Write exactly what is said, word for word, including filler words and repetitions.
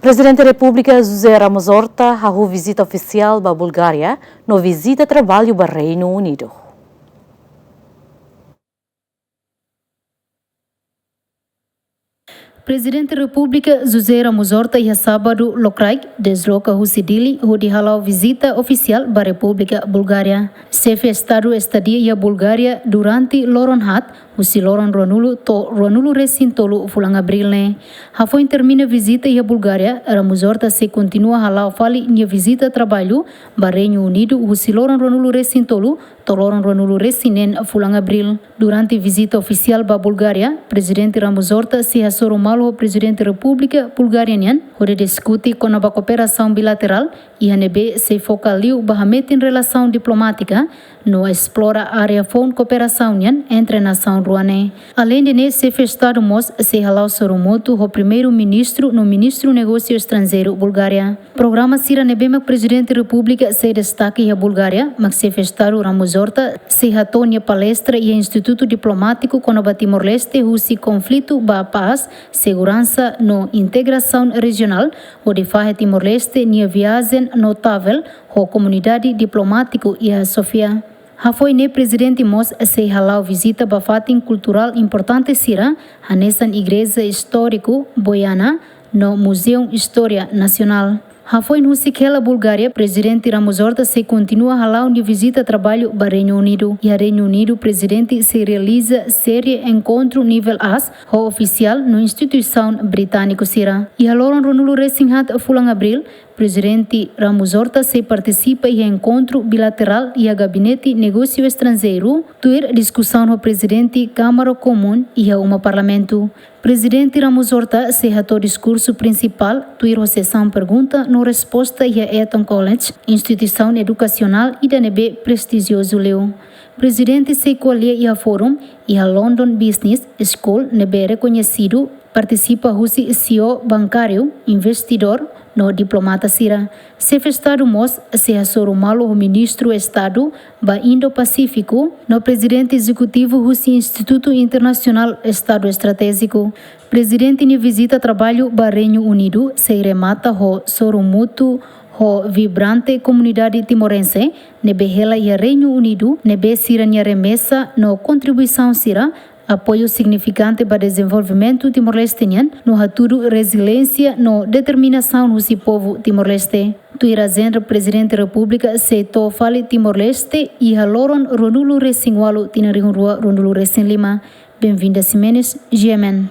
Prezidente Repúblika José Ramos Horta hahú vizita ofisiál ba Bulgária no vizita traballu ba Reinu Unidu. Prezidente Repúblika José Ramos Horta iha sábadu lokraik desloka husi Dili hodi hala'o vizita ofisiál ba Repúblika Bulgária. Xefe Estadu estadia iha Bulgária durante loron haat, husi loron ruanulu to'o ruanulu-resin-tolu fulan Abríl ne'e. Hafoin termina vizita iha Bulgária, Ramos Horta sei kontinua hala'o fali nia vizita traballu ba Reinu Unidu husi loron ruanulu-resin-tolu to'o loron ruanulu-resin-neen fulan Abríl. Durante vizita ofisiál ba Bulgária, Prezidente Ramos Horta sei hasoru malu ho Prezidente Repúblika Bulgária nian hodi diskute kona-ba kooperasaun bilaterál, iha ne'ebé sei foka liu ba hametin relasaun diplomátika no esplora área foun kooperasaun nian entre nasaun rua ne'e. Aleinde ne'e, Xefe Estadu mós sei hala'o sorumutu ho Primeiru-Ministru no Ministru Negósiu Estranjeiru Bulgária. Programa sira ne'ebé mak Prezidente Repúblika sei destaka iha Bulgária, mak Xefe Estadu Ramos Horta sei hato'o nia palestra iha Institutu Diplomátiku kona-ba Timor-Leste husi konflitu ba pás, seguransa no integrasaun rejionál, hodi fahe Timor-Leste nia viajen notavel ho komunidade diplomátiku iha Sofia. Hafoin ne'e, Prezidente mós sei hala'o vizita ba fatin kulturál importante sira, hanesan Igreja Istóriku Boiana no Muzeu Istória Nasionál. Hafoin husik hela Bulgária, Prezidente Ramos Horta sei kontinua hala'o nia vizita traballu ba Reinu Unidu. Iha Reinu Unidu, Prezidente sei realiza série enkontru nivel aas ho ofisiál no instituisaun britániku sira. Iha loron ruanulu-resin-haat fulan Abríl, Prezidente Ramos Horta sei partisipa iha enkontru bilaterál iha Gabinete Negósiu Estranjeiru, tuir diskusaun ho Prezidente Kámara Komún iha uma Parlamentu. Prezidente Ramos Horta sei hato'o diskursu prinsipál tuir ho sesaun pergunta no resposta iha Eton College, instituisaun edukasionál ida ne'ebé prestijiozu liu. Prezidente sei ko'alia iha fórum iha London Business School ne'ebé rekoñesidu, partisipa husi C E O bankáriu, investidór no diplomata sira. Xefe Estadu mós sei hasoru malu ho Ministru Estadu ba Indo-Pasífiku no Prezidente Ezekutivu husi Institutu Internasionál Estadu Estratéjiku. Prezidente nia vizita traballu ba Reinu Unidu sei remata ho sorumutu ho vibrante komunidade timorense ne'ebé hela iha Reinu Unidu, ne'ebé sira-nia remesa no kontribuisaun sira apoiu signifikante ba dezenvolvimentu Timor-Leste nian, no hatudu reziliénsia no determinasaun husi povu Timor-Leste. Tuir ajenda, Prezidente Repúblika sei to'o fali Timor-Leste iha loron ruanulu-resin-ualu tinan rihun rua ruanulu-resin-lima. Benvinda Ximenes, G M N.